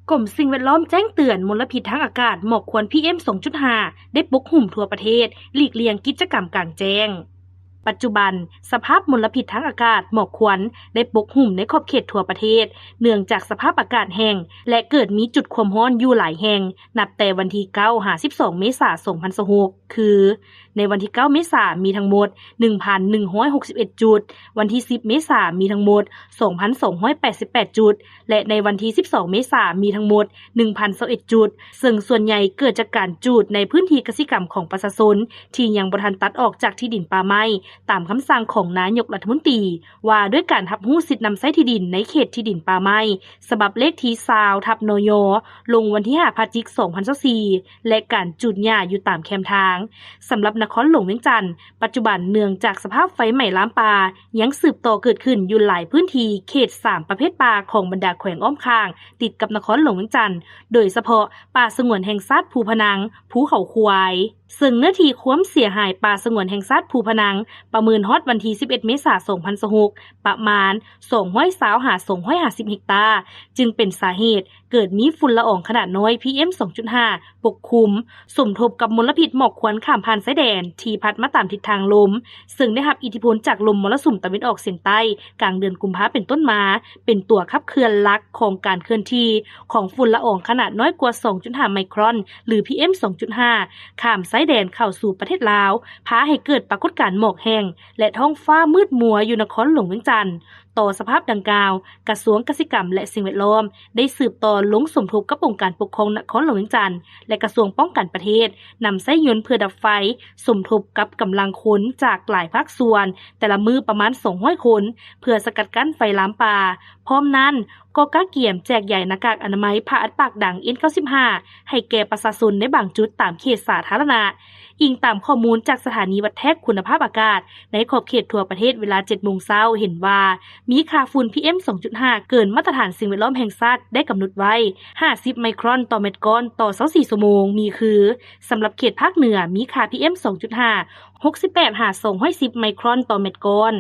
ກົມສິ່ງແວດລ້ອມແຈ້ງເຕືອນ ມົນລະພິດທາງອາກາດ ໝອກຄວັນ ພີເອັມ ສອງຈຸດຫ້າ ໄດ້ປົກຫຸ້ມທົ່ວປະເທດ, ຫຼີກລ່ຽງກິດຈະກຳກາງແຈ້ງ. ປັດຈຸບັນ, ສະພາບມົນລະພິດທາງອາກາດ ໝອກຄວັນ ໄດ້ປົກຫຸ້ມໃນຂອບເຂດທົ່ວປະເທດ ເນື່ອງຈາກສະພາບອາກາດແຫ້ງ ແລະ ເກີດມີຈຸດຄວາມຮ້ອນຢູ່ຫຼາຍແຫ່ງ ນັບແຕ່ວັນທີເກົ້າ ຫາ ສິບສອງ ເມສາ ສອງພັນຊາວຫົກ ຄື ໃນວັນທີເກົ້າ ເມສາ ມີທັງໝົດ ໜຶ່ງພັນໜຶ່ງຮ້ອຍຫົກສິບເອັດ ຈຸດ, ວັນທີສິບ ເມສາ ມີທັງໝົດ ສອງພັນສອງຮ້ອຍແປດສິບແປດ ຈຸດ ແລະ ໃນວັນທີສິບສອງ ເມສາ ມີທັງໝົດ ໜຶ່ງພັນຊາວເອັດ ຈຸດ, ເຊິ່ງສ່ວນໃຫຍ່ເກີດຈາກການຈູດໃນພື້ນທີ່ກະສິກຳຂອງປະຊາຊົນ ທີ່ຍັງບໍ່ທັນຕັດອອກຈາກທີ່ດິນປ່າໄມ້ ຕາມຄຳສັ່ງຂອງນາຍົກລັດຖະມົນຕີ ວ່າດ້ວຍການຮັບຮູ້ສິດນຳໃຊ້ທີ່ດິນໃນເຂດທີ່ດິນປ່າໄມ້ ສະບັບເລກທີຊາວ ທັບ ນຍ ລົງວັນທີຫ້າ ພະຈິກ ສອງພັນຊາວສີ່ ແລະ ການຈູດຫຍ້າຢູ່ຕາມແຄມທາງ. ສຳລັບນະຄອນຫຼວງວຽງຈັນ, ປັດຈຸບັນເນື່ອງຈາກສະພາບໄຟໄໝ້ລາມປ່າ ຍັງສືບຕໍ່ເກີດຂຶ້ນຢູ່ຫຼາຍພື້ນທີ່ເຂດສາມປະເພດປ່າຂອງບັນດາແຂວງອ້ອມຂ້າງ ຕິດກັບນະຄອນຫຼວງວຽງຈັນ, ໂດຍສະເພາະປ່າສະຫງວນແຫ່ງຊາດພູພະນັງ, ພູເຂົາຄວາຍ, ເຊິ່ງເນື້ອທີ່ຄວາມເສຍຫາຍປ່າສະຫງວນແຫ່ງຊາດພູພະນັງ ປະເມີນຮອດວັນທີສິບເອັດ ເມສາ ສອງພັນຊາວຫົກ ປະມານ ສອງຮ້ອຍຊາວ ຫາ ສອງຮ້ອຍຫ້າສິບ ເຮັກຕາ, ຈຶ່ງເປັນສາເຫດ ເກີດມີຝຸ່ນລະອອງຂະໜາດນ້ອຍ ພີເອັມ ສອງຈຸດຫ້າ ປົກຄຸມ, ສົມທົບກັບມົນລະພິດໝອກຄວັນຂ້າມຜ່ານຊາຍແດນທີ່ພັດມາຕາມທິດທາງລົມ, ເຊິ່ງໄດ້ຮັບອິດທິພົນຈາກລົມມໍລະສຸມຕາເວັນອອກສຽງໃຕ້ ກາງເດືອນກຸມພາເປັນຕົ້ນມາ, ເປັນຕົວຂັບເຄື່ອນຫຼັກຂອງການເຄື່ອນທີ່ຂອງຝຸ່ນລະອອງຂະໜາດນ້ອຍກວ່າ ສອງຈຸດຫ້າ ໄມຄຣອນ ຫຼື ພີເອັມ ສອງຈຸດຫ້າ ຂ້າມຊາຍແດນເຂົ້າສູ່ປະເທດລາວ, ພາໃຫ້ເກີດປາກົດການໝອກແຫ້ງ ແລະ ທ້ອງຟ້າມືດມົວຢູ່ນະຄອນຫຼວງວຽງຈັນ. ຕໍ່ສະພາບດັ່ງກ່າວ, ກະຊວງກະສິກຳ ແລະ ສິ່ງແວດລ້ອມ ໄດ້ສືບຕໍ່ລົງສົມທົບກັບອົງການປົກຄອງນະຄອນຫຼວງວຽງຈັນ ແລະ ກະຊວງປ້ອງກັນປະເທດ, ນຳໃຊ້ຍົນເພື່ອດັບໄຟ, ສົມທົບກັບກຳລັງຄົນຈາກຫຼາຍພາກສ່ວນ, ແຕ່ລະມື້ປະມານ ສອງຮ້ອຍ ຄົນ, ເພື່ອສະກັດກັ້ນໄຟລາມປ່າ. ພ້ອມນັ້ນ, ກໍກະກຽມແຈກຢາຍໜ້າກາກອະນາໄມ, ຜ້າອັດປາກດັງ ເອັນ ເກົ້າສິບຫ້າ ໃຫ້ແກ່ປະຊາຊົນໃນບາງຈຸດຕາມເຂດສາທາລະນະ. ອີງຕາມຂໍ້ມູນຈາກສະຖານີວັດແທກຄຸນນະພາບອາກາດ ໃນຂອບເຂດທົ່ວປະເທດເວລາ ເຈັດໂມງເຊົ້າ ເຫັນວ່າມີຄ່າຝຸ່ນ ພີເອັມ ສອງຈຸດຫ້າ ເກີນມາດຕະຖານສິ່ງແວດລ້ອມແຫ່ງຊາດໄດ້ກຳນົດໄວ້ ຫ້າສິບ ໄມຄຣອນຕໍ່ແມັດກ້ອນຕໍ່ຊາວສີ່ຊົ່ວໂມງ ມີຄື: ສຳລັບເຂດພາກເໜືອ ມີຄ່າ ພີເອັມ ສອງຈຸດຫ້າ ຫົກສິບແປດ ຫາ ສອງຮ້ອຍສິບ ໄມຄຣອນຕໍ່ແມັດກ້ອນ,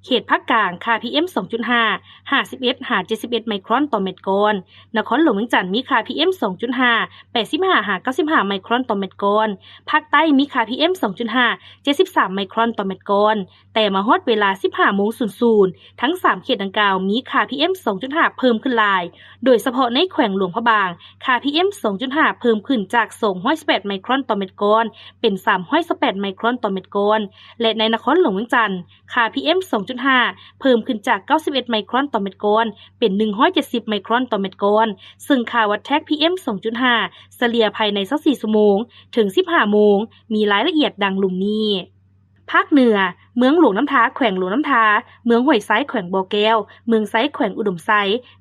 ເຂດພາກກາງ ຄ່າ ພີເອັມ ສອງຈຸດຫ້າ ຫ້າສິບເອັດ ຫາ ເຈັດສິບເອັດ ໄມຄຣອນຕໍ່ແມັດກ້ອນ, ນະຄອນຫຼວງວຽງຈັນ ມີຄ່າ ພີເອັມ ສອງຈຸດຫ້າ ແປດສິບຫ້າ ຫາ ເກົ້າສິບຫ້າ ໄມຄຣອນຕໍ່ແມັດກ້ອນ, ພາກໃຕ້ ມີຄ່າ ພີເອັມ ສອງຈຸດຫ້າ ເຈັດສິບສາມ ໄມຄຣອນຕໍ່ແມັດກ້ອນ. ແຕ່ມາຮອດເວລາ ສິບຫ້າໂມງສູນສູນ ທັງສາມເຂດດັ່ງກ່າວ ມີຄ່າ ພີເອັມ ສອງຈຸດຫ້າ ເພີ່ມຂຶ້ນຫຼາຍ, ໂດຍສະເພາະໃນແຂວງຫຼວງພະບາງ, ຄ່າ ພີເອັມ ສອງຈຸດຫ້າ ເພີ່ມຂຶ້ນຈາກ ສອງຮ້ອຍສິບແປດ ໄມຄຣອນຕໍ່ແມັດກ້ອນ ເປັນ ສາມຮ້ອຍຊາວແປດ ໄມຄຣອນຕໍ່ແມັດກ້ອນ ແລະ ໃນນະຄອນຫຼວງວຽງຈັນ, ຄ່າ ພີເອັມ ສອງຈຸດຫ້າ ເພີ່ມຂຶ້ນຈາກ ເກົ້າສິບເອັດ ໄມຄຣອນຕໍ່ແມັດກ້ອນ ເປັນ ໜຶ່ງຮ້ອຍເຈັດສິບ ໄມຄຣອນຕໍ່ແມັດກ້ອນ, ເຊິ່ງຄ່າວັດແທກ ພີເອັມ ສອງຈຸດຫ້າ ສະເລ່ຍພາຍໃນ ຊາວສີ່ ຊົ່ວໂມງ ເຖິງ ສິບຫ້າໂມງ ມີລາຍລະອຽດດັ່ງລຸ່ມນີ້. ພາກເໜືອ, ເມືອງຫຼວງນ້ຳທາ ແຂວງຫຼວງນ້ຳທາ, ເມືອງຫ້ວຍຊາຍ ແຂວງບໍ່ແກ້ວ, ເມືອງໄຊ ແຂວງອຸດົມໄຊ,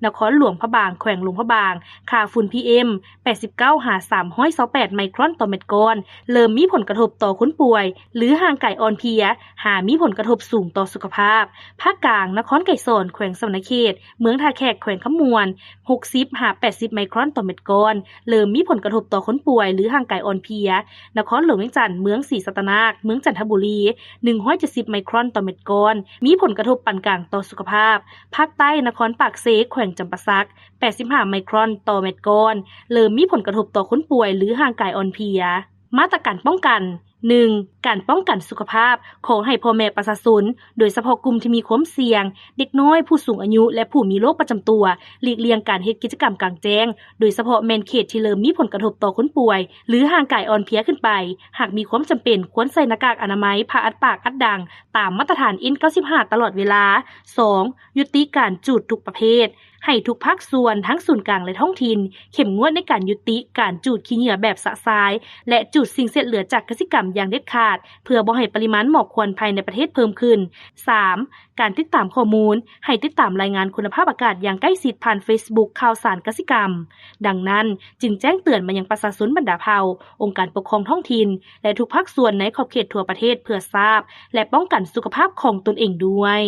ນະຄອນຫຼວງພະບາງ ແຂວງຫຼວງພະບາງ, ຄ່າຝຸ່ນ ພີເອັມ ແປດສິບເກົ້າ ຫາ ສາມຮ້ອຍຊາວແປດ ໄມຄຣອນຕໍ່ແມັດກ້ອນ ເລີ່ມມີຜົນກະທົບຕໍ່ຄົນປ່ວຍ ຫຼື ຮ່າງກາຍອ່ອນເພຍ ຫາມີຜົນກະທົບສູງຕໍ່ສຸຂະພາບ. ພາກກາງ, ນະຄອນໄກສອນ ແຂວງສະຫວັນນະເຂດ, ເມືອງທ່າແຂກ ແຂວງຄຳມ່ວນ ຫົກສິບ ຫາ ແປດສິບ ໄມຄຣອນຕໍ່ແມັດກ້ອນ ເລີ່ມມີຜົນກະທົບຕໍ່ຄົນປ່ວຍ ຫຼື ຮ່າງກາຍອ່ອນເພຍ. ນະຄອນຫຼວງວຽງຈັນ, ເມືອງສີສັດຕະນາກ, ເມືອງຈັນທະບູລີ ໜຶ່ງຮ້ອຍເຈັດສິບ ໄມຄຣອນຕໍ່ແມັດກ້ອນ ມີຜົນກະທົບປານກາງຕໍ່ສຸຂະພາບ. ພາກໃຕ້, ນະຄອນປາກເຊ ແຂວງຈຳປາສັກ ແປດສິບຫ້າ ໄມຄຣອນຕໍ່ແມັດກ້ອນ ເລີ່ມມີຜົນກະທົບຕໍ່ຄົນປ່ວຍ ຫຼື ຮ່າງກາຍອ່ອນເພຍ. ມາດຕະການປ້ອງກັນ. ໜຶ່ງ. ການປ້ອງກັນສຸຂະພາບ. ຂໍໃຫ້ພໍ່ແມ່ປະຊາຊົນ, ໂດຍສະເພາະກຸ່ມທີ່ມີຄວາມສ່ຽງ, ເດັກນ້ອຍ, ຜູ້ສູງອາຍຸ ແລະ ຜູ້ມີໂລກປະຈຳຕົວ, ຫຼີກລ່ຽງການເຮັດກິດຈະກຳກາງແຈ້ງ, ໂດຍສະເພາະແມ່ນເຂດທີ່ເລີ່ມມີຜົນກະທົບຕໍ່ຄົນປ່ວຍ ຫຼື ຮ່າງກາຍອ່ອນເພຍຂຶ້ນໄປ. ຫາກມີຄວາມຈຳເປັນ, ຄວນໃສ່ໜ້າກາກອະນາໄມ, ຜ້າອັດປາກອັດດັງ ຕາມມາດຕະຖານ ເອັນ ເກົ້າສິບຫ້າ ຕະຫຼອດເວລາ. ສອງ. ຍຸຕິການຈູດທຸກປະເພດ. ໃຫ້ທຸກພາກສ່ວນ ທັງສູນກາງ ແລະ ທ້ອງຖິ່ນ ເຂັ້ມງວດໃນການຍຸຕິການຈູດຂີ້ເຫຍື້ອແບບຊະຊາຍ ແລະ ຈູດສິ່ງເສດເຫຼືອຈາກກະສິກຳຢ່າງເດັດຂາດ ເພື່ອບໍ່ໃຫ້ປະລິມານໝອກຄວັນພາຍໃນປະເທດເພີ່ມຂຶ້ນ. ສາມ. ການຕິດຕາມຂໍ້ມູນ. ໃຫ້ຕິດຕາມລາຍງານຄຸນນະພາບອາກາດຢ່າງໃກ້ຊິດຜ່ານເຟສບຸກຂ່າວສານກະສິກຳ. ດັ່ງນັ້ນ, ຈຶ່ງແຈ້ງເຕືອນມາຍັງປະຊາຊົນບັນດາເຜົ່າ, ອົງການປົກຄອງທ້ອງຖິ່ນ ແລະ ທຸກພາກສ່ວນໃນຂອບເຂດທົ່ວປະເທດ ເພື່ອຊາບ ແລະ ປ້ອງກັນສຸຂະພາບຂອງຕົນເອງດ້ວຍ.